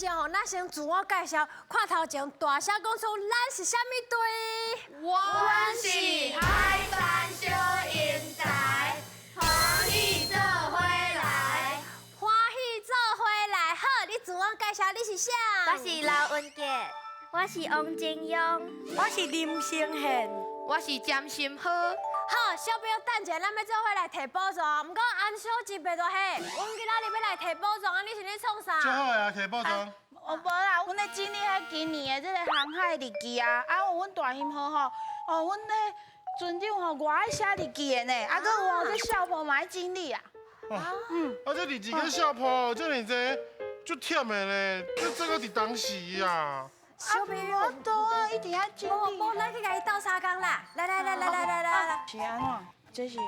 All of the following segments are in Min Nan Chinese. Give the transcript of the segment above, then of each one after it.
前吼，咱先自我介紹，看頭前大聲講出咱是啥物隊？我是海山小英才，歡喜做伙來，歡喜做伙來。好，你自我介紹，你是啥？我是劉文傑，我是王金勇，我是林成賢，我是詹心好。好，小朋友等一下，咱欲做伙來提寶藏。毋過安小姐白大兄，阮今仔日欲來提寶藏，啊，你是咧創啥？最好啊，提寶藏。哦，無啦，阮咧整理彼今年的這个航海日記啊，啊，有阮大興號吼，哦，阮咧船長吼，偌愛寫日記的呢，啊，閣有這少婆嘛愛整理啊。嗯，啊，這日記跟少婆這爾濟，足忝的呢，這這個佇當時啊。小朋友，我多啊，一定愛整理。無，咱去共伊鬥相共啦！來來來來來來來來。是按怎？這是。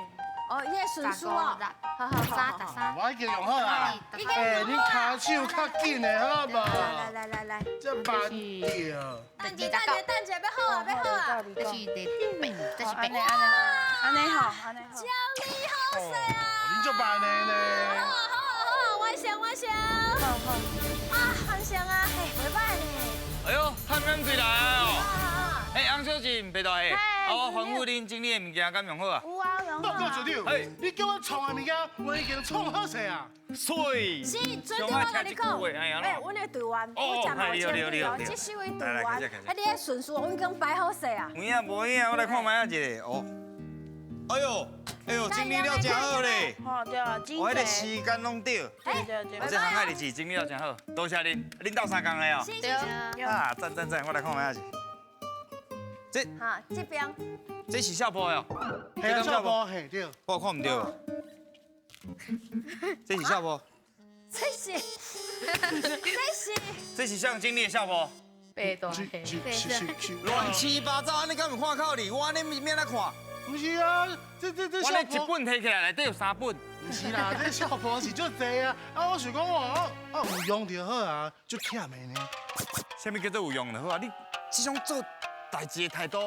哦，伊的順序哦。好好好，三三。我已經用好啦。欸，你跤手較緊的好無？來來來來。這慢著。等一下，等一下，等一下，欲好啊，欲好啊。這是第八，這是八。按呢按呢好，按呢好。獎你好勢啊！你足慢的呢。好啊好啊好啊，完成完成。好好。啊，完成啊，嘿，袂䆀呢。哎呦，探險隊來啊！哎，翁小姐，白大兄，啊，我吩咐恁整理的物件敢用好啊？有啊，用好。報告船長，你叫我創的物件，我已經創好勢啊。水。是，船長我共你講，哎，阮的隊員，我真無清楚哦，這四位隊員，啊，你的順序我已經擺好勢啊。有影無影，我來看覓仔一下哦。哎呦，哎呦，整理了真好咧。哦，對啊，我彼个時間攏對。對對對。我這航海日誌整理了真好，多謝恁，恁鬥相共的哦。對。啊，讚讚讚，我來看覓仔。這，好，這邊。這是少婆的哦。嘿，少婆，嘿對。我看毋著。這是少婆。這是，這是。這是啥整理的少婆？白大兄。亂七八糟，按呢敢有看口哩？我按呢欲按怎看？毋是啊，這這這我咧一本提起來，內底有三本。毋是啦，這少婆是足濟啊！啊，我想講我啊有用就好啊，足忝的呢。啥物叫做有用就好啊？你這種做代誌的態度，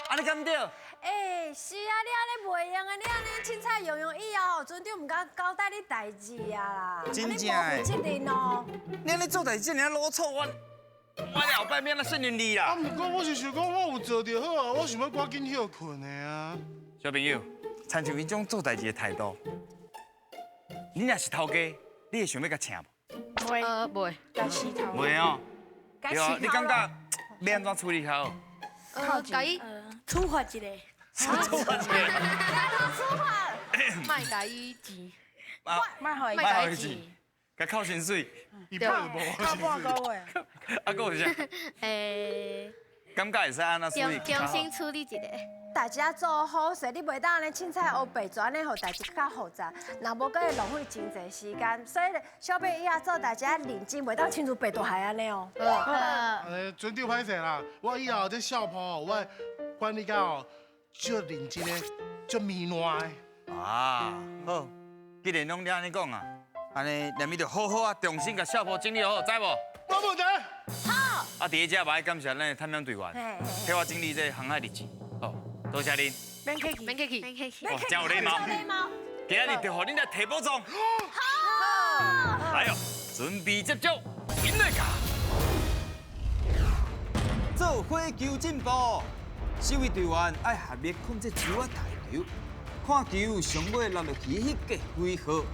按呢敢對？欸，是啊，你按呢袂用的，你按呢凊彩用用以後，船長毋敢交代你代誌啊啦。真正的。你無負責任哦。你按呢做代誌，這爾囉嗦，我我後擺欲按怎信任你啦？啊，毋過我是想講，我有做就好啊，我想欲趕緊歇睏的啊。小朋友，親像彼種做代誌的態度，你若是頭家，你會想欲共請無？袂，袂，共飼頭。袂哦。對啊，你感覺欲按怎處理較好？共伊處罰一下。處罰一下。處罰。莫共伊錢。莫予伊錢。共扣薪水。伊怕無扣半個月。啊，閣有啥？感覺會使按怎處理？重新處理一下。代誌做好勢，你袂當按呢凊彩烏白做，按呢予代誌較複雜，若無閣會浪費真濟時間。所以小朋友以後做代誌愛認真，袂當親像白大海按呢哦。好。船長歹勢啦，我以後這少婆，我會管理到足認真的，足糜爛的。啊，好，既然攏你按呢講啊，按呢連咪就好好啊，重新共少婆整理好，知無？無問題。好。啊，佇這嘛愛感謝咱的探險隊員，替我整理這航海日誌。好，多謝恁。免客氣，免客氣，免客氣。哦，真有禮貌。禮貌。今仔日就予恁來提寶藏。好。來哦，準備接觸，緊來共。做伙求進步，四位隊員愛合力控制球仔台球，看球上尾落落去彼個幾號，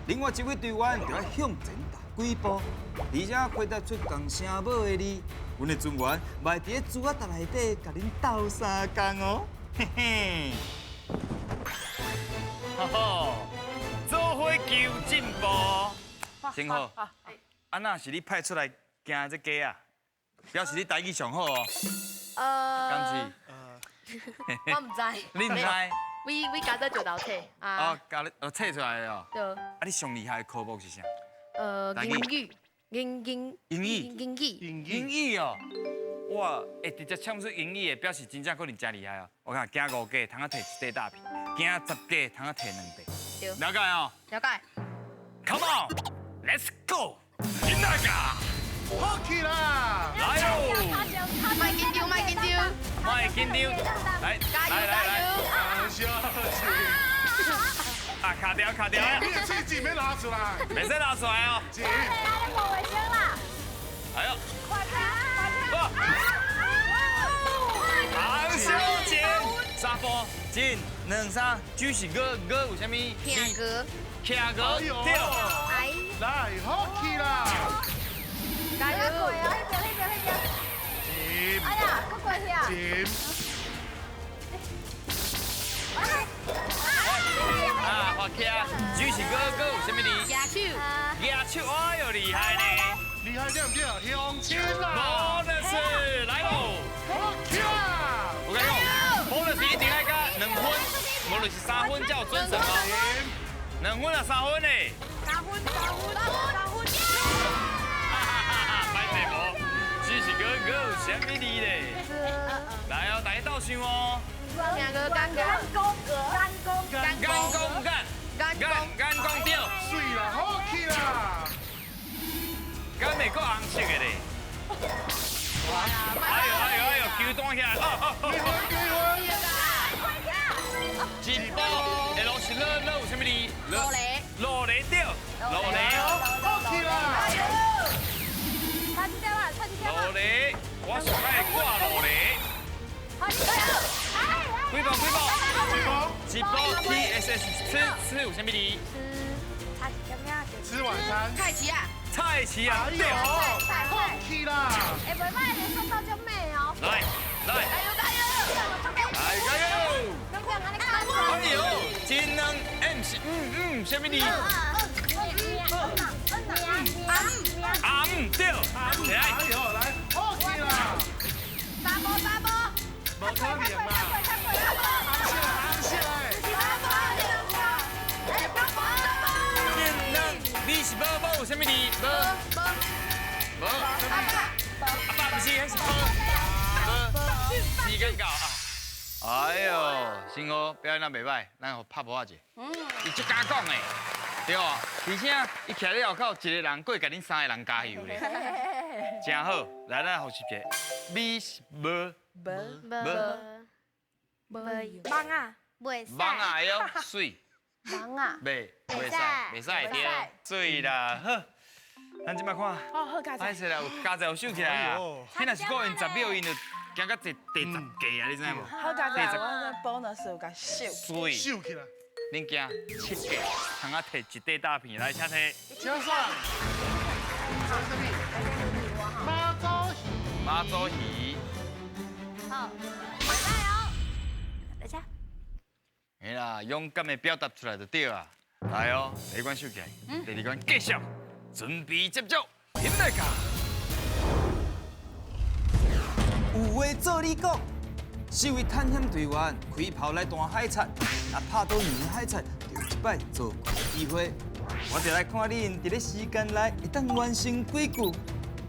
另外一位隊員就愛向前踏幾步，而且回答出仝聲母的字。阮的船員嘛會佇咧珠仔台內底共恁鬥相共哦，嘿嘿。哈哈，做伙求進步，真好。啊，若是你派出來行這街啊，表示你台語上好哦。敢是？我毋知。你毋知？我家做石頭冊啊。哦，共你哦冊出來的哦。對。啊，你上厲害的科目是啥？英語，英英英語，英語，英語哦。哇，會直接唱出英語的，表示真正可能真厲害哦。我看行五格，通啊提一塊大皮；行10格，通啊提兩塊。對。了解哦。了解。 Come on，Let's go，緊來共。好起啦！來哦！莫緊張，莫緊張，莫緊張，來，加油來來來，小心！啊，卡掉卡掉，你的喙齒欲拿出來，袂使拿出來哦。錢，你無衛生啦。2、3，举是哥哥有啥物？听歌。徛哥，对。哎。来，好起啦！加油！过啊，那边那边那边。哎呀，搁过去啊！啊，发起啊！举是哥哥有啥物字？举手。举手，哎呦，厉害呢！厉害对不对？乡亲啦！Bonus 来喽！好起啊！我跟你讲，bonus 一定爱加2分，无就是3分才有准绳哦。2分啊，3分呢？3分，3分，3分。哈哈哈！歹势无，只是哥哥有啥物字咧？来哦，大家斗想哦。听歌，干公，干公，干公，干干干公对。水啦，好起啦！敢会阁红色的咧？哎呦哎呦哎呦，球弹起来！哦哦哦！几分？一波，下落是落落有啥物字？落雷。落雷对，落雷。好起啦！差一点啊，差一点啊！落雷，我上爱挂落雷。好，你加油！几步？几步？一步。T S S 吃吃有啥物字？吃，差一点啊！吃晚餐。菜市啊！菜市啊！哎呦，好起啦！哎，袂歹，你速度足慢哦。来来，加油加油！来加油！哎呦，真两 M 是嗯嗯，啥物字？啊嗯对，来，哎呦来，好起啦！三波三波，无可能啦！红色真两，你是无无有啥物字？无无无，阿爸不是，那是无无，时间到啊！哎呦，新哥表演得袂歹，咱予拍波仔者。伊足敢讲的，对啊，而且伊徛咧后口，一个人阁会共恁3个人加油咧，真好。来，咱复习一下，你是无无无无网啊，袂使。网啊会晓水。网啊，袂袂使袂使对，水啦好。咱这摆看，哦好加载，歹势啦，有加载有收起来啊。彼若是过因10秒，𪜶就行到第10个啊，你知无？好加载，我这 bonus 有共收。水。收起来。恁惊7个，通啊摕一块大片来，请摕。请上。妈祖鱼。妈祖鱼。好，回来哦。来吃。嘿啦，勇敢的表达出来就对啊。来哦，第一关收起来，第二关继续，准备接触，起来卡。有话做你讲，四位探险队员开炮来弹海贼，若拍到两个海贼，就有一摆做怪的机会。我就来看恁伫咧时间内会当完成几句。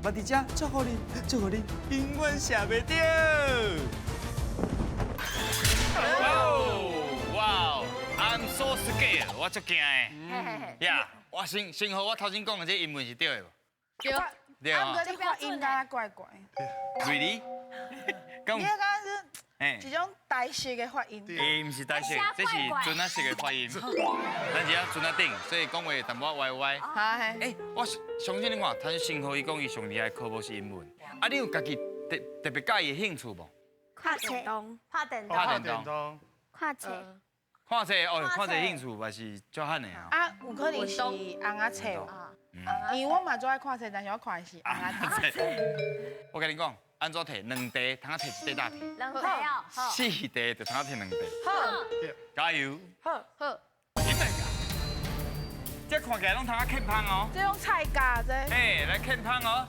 我伫遮祝福恁，祝福恁永远射袂著。哇，I'm so scared，我足惊的。呀，我先先好，我头先讲的这英文是对的无？对。对啊。啊，毋过你发音敢若怪怪。Really？你那敢是一种台式的发音？欸，毋是台式，这是船仔式的发音。咱伫遐船仔顶，所以讲话淡薄仔歪歪。欸，我相信你看，头先新浩伊讲伊上厉害的科目是英文。啊，你有家己特特别佮意的兴趣无？看电动。拍电动。拍电动。看册。看册哦，看册兴趣嘛是足罕的啊。啊，有可能是翁仔册哦。因为我嘛足爱看册，但是我看的是翁仔册。我跟你讲。按怎摕？两块通啊摕一块大片。两块哦。四块就通啊摕两块。好。加油。好。好。点来噶？这看起来拢通啊欠芳哦。这种菜价这。哎，来欠芳哦。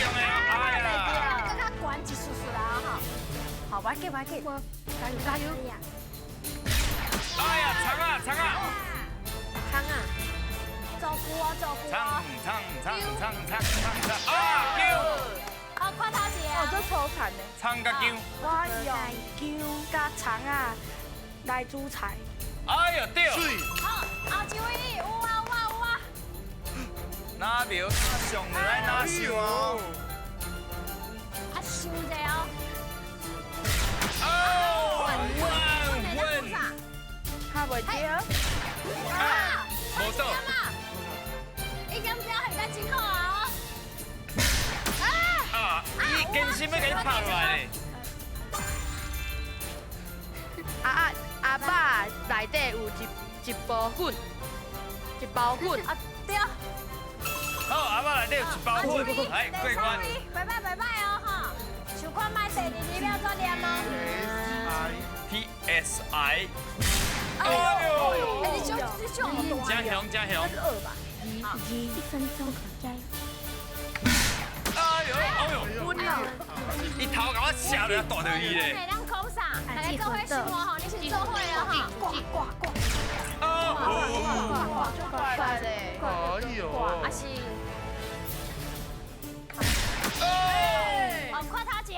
用的哎呀。阁较悬一丝丝啦吼。好，无要紧，无要紧。加油加油。哎呀，长啊长啊。长啊。照顾啊照顾啊。长长长长长长啊！丢。好，看头一个。哦，这粗残的。葱佮姜。我用姜佮葱仔来煮菜。哎呦，对。好，后一位，有啊有啊有啊。哪庙上来哪想哦。啊，想者哦。哦，稳稳。拍袂著。啊，无倒。已经表现得真好啊！啊！伊坚心欲共你拍落来咧。啊啊内底有一包粉，一包粉。啊，對。好，鸭仔內底有一包粉，來過關。袂歹袂歹哦，吼。想看覓第二字要怎念哦？T S I。哎呦，哎，你这你这好大。真雄真雄。二吧。一分钟，加油。哎呦哎呦，伊頭共我射落，大著伊咧。咱講啥？大家做伙想吼，你是做伙啊哈。掛掛掛。哦。掛掛咧。哎呦。啊是。哦，看頭前。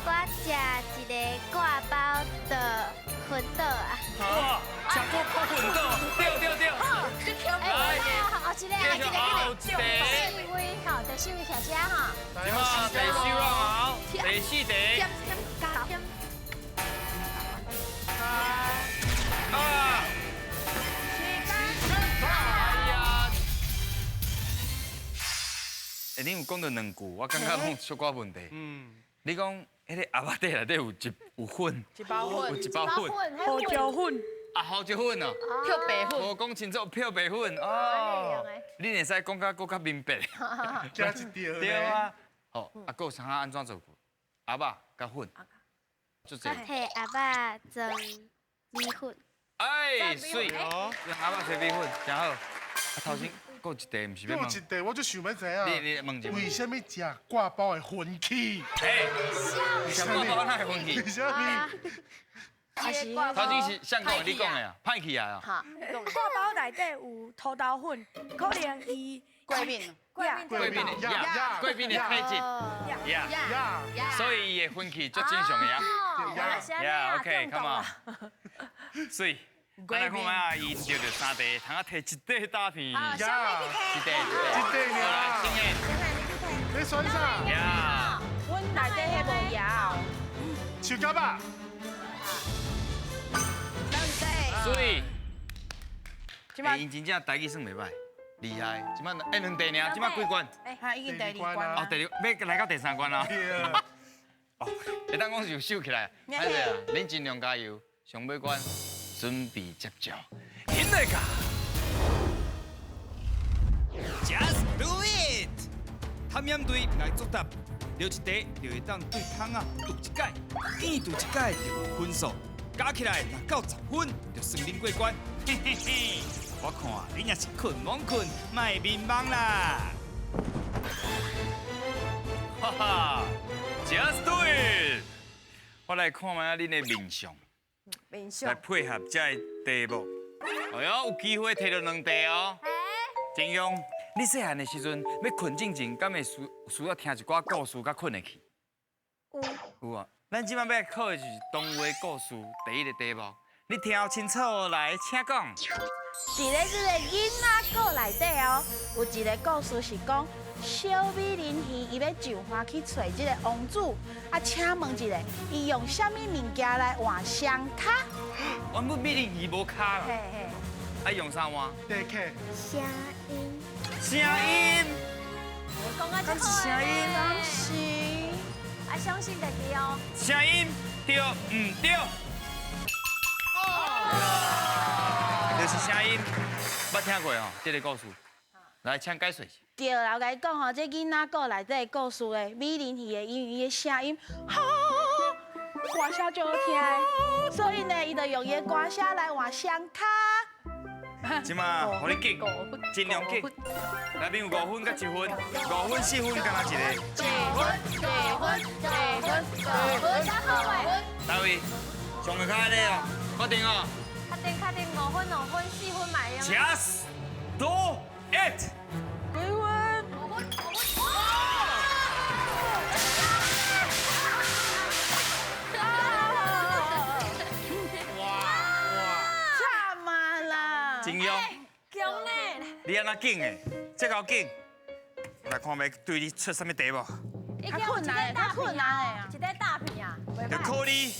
我食一个掛包就昏倒啊！哇，食过包昏倒，對對對。好，来，后一个，后一个，第四位，好，第四位徛遮哈。对嘛，第四位好，第四题。啊！哎呀！欸，你有講到兩句，我感覺攏小可問題。嗯。你講彼個鴨仔底內底有一有粉，一包粉，有一包粉，胡椒粉。啊，胡椒粉哦，漂白粉，無講清楚，漂白粉哦。你會使講甲閣較明白。加一條。對啊。好，啊，閣有啥按怎做？鴨仔佮粉。我提鴨仔裝米粉。哎，媠，用鴨仔做米粉，真好。啊，頭先閣有一題，毋是欲問？閣有一題，我就想欲知影。你問一下。為啥物食掛包會昏去？哎，食掛包哪會昏去？為啥物？頭先是誰講？你講的啊，歹去啊！掛包內底有土豆粉，可能伊過敏，過敏過敏的呀，過敏的體質呀，所以伊會昏去，足正常的呀。呀，OK，come on，媠，咱來看覓啊，伊著著三題，通啊提一塊大片，一塊，一塊，一塊爾。來，你選啥？呀，阮內底彼無牙哦。樹甲吧。媠，欸，𪜶真正台語算袂䆀，厲害。這擺欸兩題爾，這擺幾關？欸，已經第二關哦，第二，欲來到第三關啊。哦，會當講是有收起來，歹勢啊，恁盡量加油，上尾關準備接招，緊來㗎。 Just do it！探險隊來作答，著一題就會當對窗仔揬一擺，見揬一擺就有分數。加起來若夠10分，就算恁過關。嘿嘿嘿，我看恁也是睏罔睏，莫眠夢啦！哈哈，Just do it！我來看覓仔恁的面相，面相來配合這个題目。哎喲，有機會提著兩題哦。真勇，你細漢的時陣欲睏進前，敢會需要聽一寡故事才睏會去？有。有啊。咱這擺欲考的就是童話故事第一个題目，你聽清楚來，請講。佇咧這個囡仔故內底哦，有一个故事是講小美人魚伊欲上岸去揣這个王子，啊，請問一下，伊用啥物物件來換雙跤？原本美人魚無跤啦，啊，用啥換？地客。聲音。聲音。講啊，這好聲音。是。啊，相信家己哦。聲音對毋對？哦，就是聲音，捌聽過哦，這个故事。來，請解說。對啦，我共你講吼，這囡仔故內底的故事咧，美人魚的因為伊的聲音，哈，歌聲足好聽的，所以呢，伊就用伊的歌聲來換雙跤。這馬予你揀，盡量揀。內面有5分佮1分，5分4分，敢若一个。1分、2分、2分、5分、5分。大位，上个较安尼哦，確定哦。確定確定，5分、2分、4分嘛會用。 Just do it。幾分？5分、5分。哇哇！慘啊啦！真勇，強呢！你按怎緊的？這夠緊。來看欲對你出啥物題目？較困難的，較困難的。一塊大片啊！就考你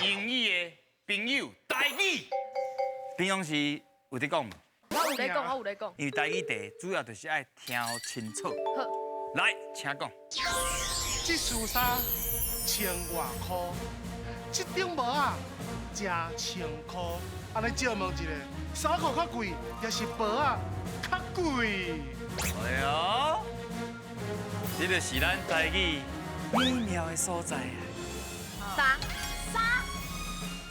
英語的朋友台語。平常時有咧講無？我有咧講，我有咧講。因為台語題主要就是愛聽清楚。好，來，請講。這束衫千外箍，這頂帽仔成千箍。按呢借问一下，衫裤較貴，抑是帽仔較貴？哎喲，這就是咱台語美妙的所在啊！三三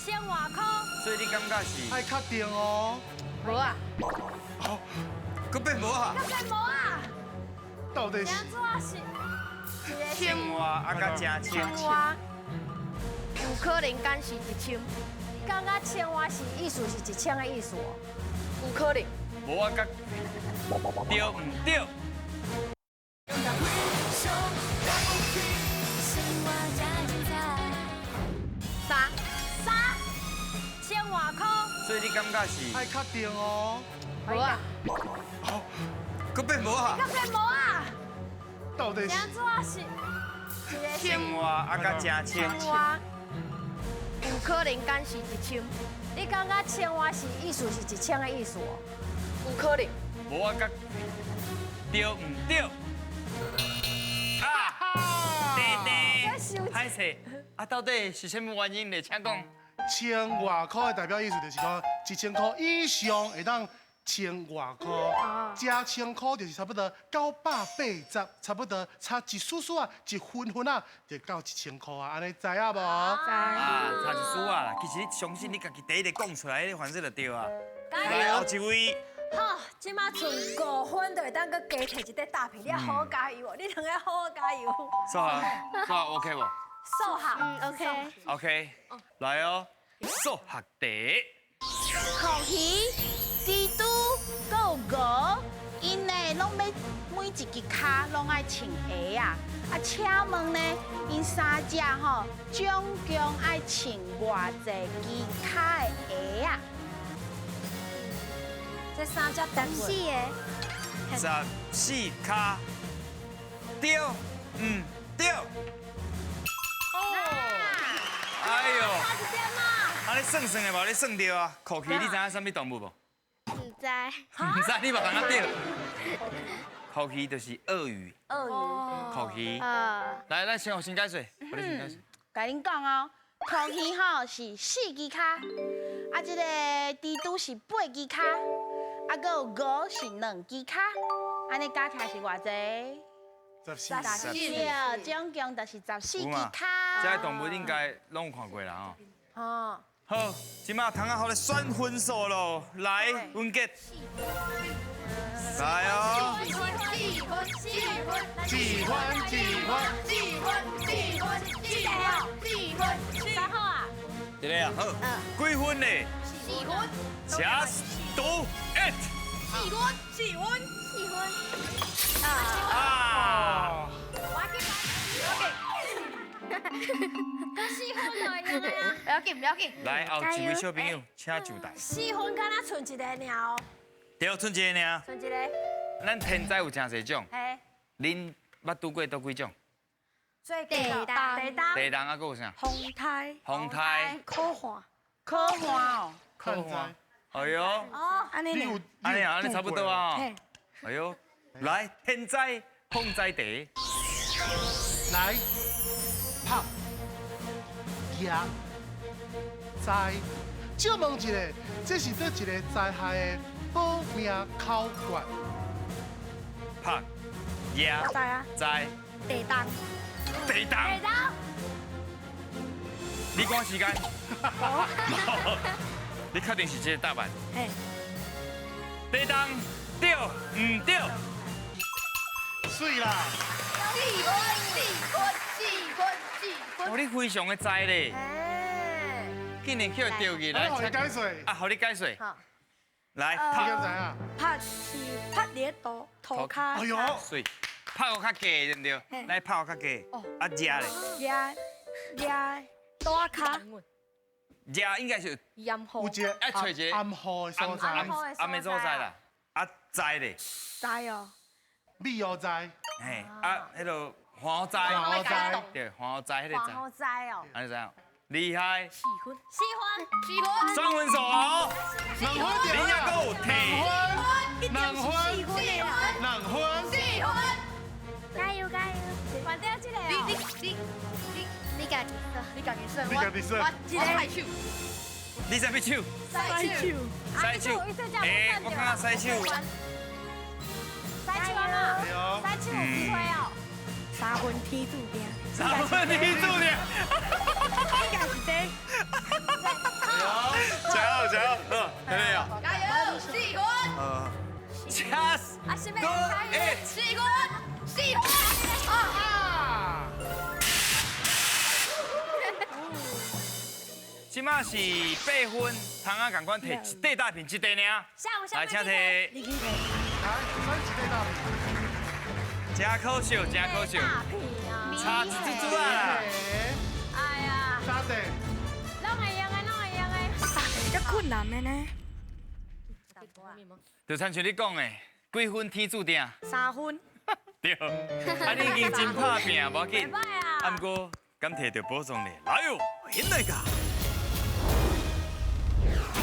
千外箍。所以你感覺是？愛確定哦。無啊。哦，閣變無啊？閣變無啊？到底是？千外啊，佮成千。千外，有可能敢是一千。你感覺千外是意思是一千的意思哦？有可能。無啊，佮對毋對？三三千外箍。所以你感覺是？愛確定哦。無啊。哦，閣變無啊？閣變無啊？到底是？是千外啊，佮成千。千外，有可能敢是一千。你感覺千外是意思是一千的意思哦？有可能。無啊，佮對毋對？啊！弟弟，歹勢，啊，到底是啥物原因咧？請講。千外箍的代表意思就是講，1000箍以上會當千外箍，加千箍就是差不多980，差不多差一絲絲啊，一分分啊，就到1000箍啊，按呢知影無？知。啊，差一絲啊啦，其實你相信你家己第一个講出來，你反正就對啊。來，後一位。好，這馬剩5分就會當閣加提一塊大皮，你要好好加油哦！你兩个好好加油。數學，數學 OK 無？數學，嗯 OK。 OK，來哦，數學題。鱟魚、蜘蛛、閣有鵝，𪜶呢攏欲每一支跤攏愛穿鞋仔。啊，請問呢，𪜶三隻吼，總共愛穿偌濟支跤的鞋仔？這三隻十四个。 14跤，對毋對？哦。哎呦。差一點啊！啊，你算算的無？你算著啊？鱟魚你知影啥物動物無？毋知。毋知你嘛感覺對？鱟魚就是鱷魚。鱷魚。鱟魚。來，咱先予先解說，予你先解說。共恁講哦，鱟魚吼是4支跤，啊，這個蜘蛛是8支跤，啊，閣有鵝是2支跤，按呢加起來是偌濟？ 14。對，總共就是14支跤。這個動物應該攏有看過啦吼。哦。好，這馬通啊，予你選分數咯，來，文傑。來哦。幾分？幾分？幾分？幾分？幾分？幾分？幾分？幾分？幾分？三號啊。這個啊，好。幾分呢？4分。 Just do it。 4分。4分。4分。啊。我去。閣4分就會贏啊！不要緊，不要緊。來，後一位小朋友，請上台。4分敢若賰一个爾哦。對，賰一个爾。賰一个。咱天災有真濟種。嘿。恁捌拄過佗幾種？最地動。地動。地動啊，閣有啥？風颱。風颱。苦旱。苦旱哦。苦旱。哎喲。哦，按呢。按呢啊，按呢差不多啊。哎喲，來，天災風災題。來，拍，夯，災。借問一下，這是佗一個災害的保命口訣？拍，夯，災啊，災，地動，地動，地動。你趕時間。你確定是這個答案？嘿。地動，對毋對？水啦。 4分，4分，4分，4分。哦，你非常的知咧。竟然去予釣去，來，予你解說。啊，予你解說。好。來，拍，你敢知影？拍是拍佇咧塗塗跤。哎呦，水，拍予較低，對毋對？來拍予較低。啊，夯咧。夯夯桌仔跤。夯應該是。盐雨。有一個愛揣一個暗號的所在。暗的所在啦。啊，災咧。災哦。米予災。嘿，啊，彼个旱災。旱災。對，旱災彼个災。旱災哦。按呢知影？厲害。 4分。 4分。 4分。雙分數哦。 2分。你也閣有提。 2分。2分。2分。 4分。加油加油！换掉这个你你你你你家己算。你家己算，你家己算我我洗手，你啥物手？洗手，洗手。欸，我感觉洗手。洗手啊！洗手有机会哦。三分天注定。三分天注定。应该是这。加油加油，好，加油。加油，四分。 Just do it。四分，四分。啊！这马是8分，窗仔仝款摕一块大饼，一块尔。来，请摕。你去摕。来，选一块大饼。真可惜，真可惜。差一珠珠啊！哎呀。三块。拢会用的，拢会用的。这困难的呢。就亲像你讲的，几分天注定？ 3分。对。啊，你已经真拍拼，无要紧。啊，不过敢摕到宝藏咧？来哟，现来噶。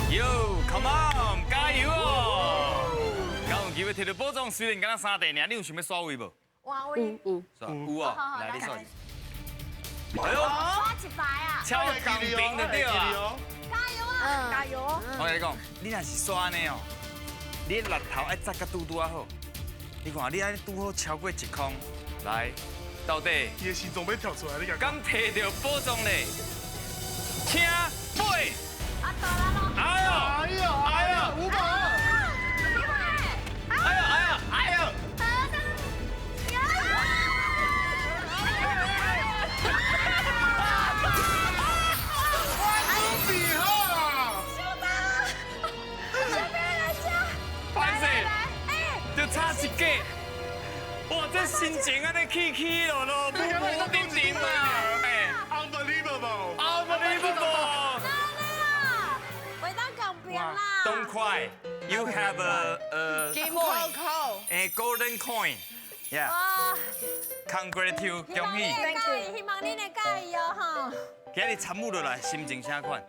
Yo, come on，加油哦！敢有机会摕到宝藏？虽然敢若3块尔，你有想欲刷位无？换位。有。有哦，来你刷。哎呦，刷一排啊！超公平就对啊！加油啊！加油！我跟你讲，你若是刷按呢哦，你的力头爱扎甲拄拄仔好。你看，你按呢拄好超过1空，来，到底？伊的心脏欲跳出来，你敢？敢摕到宝藏咧？请飞！啊，到啦咯！哎呦！哎呦！哎呦！520！哎呦！哎呦！哎呦！我准备好啦！小大，小妹来吃。歹势，就差一格。哇，这心情按呢起起落落，浮浮沉沉啊！哎，Unbelievable！Unbelievable！ Don't cry. You have a 金 golden coin. Yeah. Congratulations，恭喜！希望你会佮意哦，吼。今日参与落来，心情啥款？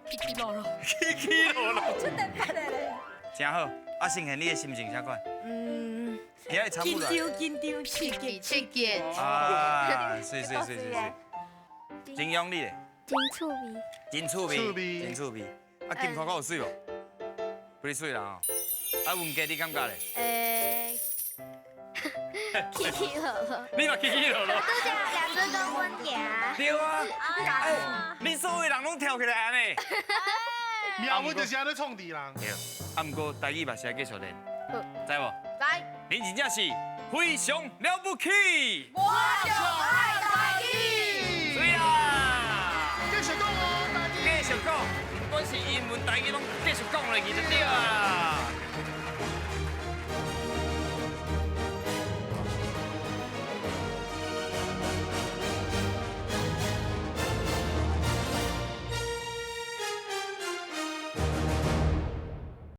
起起落落。起起落落。出特别的咧。真好。啊，盛贤，你的心情啥款？嗯。今日参与落来。紧张紧张，刺激刺激。啊，是是是是是。金勇你咧？真趣味。真趣味，真趣味。啊，金箍箍有媠无？不哩媠啦吼。啊，文杰你感觉咧？起起落落。你嘛起起落落。拄才两只都稳行。对啊。哎，恁所有人拢跳起来按呢。命运就是按呢创治人。对。啊，毋过台语嘛是爱继续练。知无？知。恁真正是非常了不起。我就爱台语。对啦。继续讲哦，台语。继续讲。不管是英文、台语，拢继续讲落去就对啊。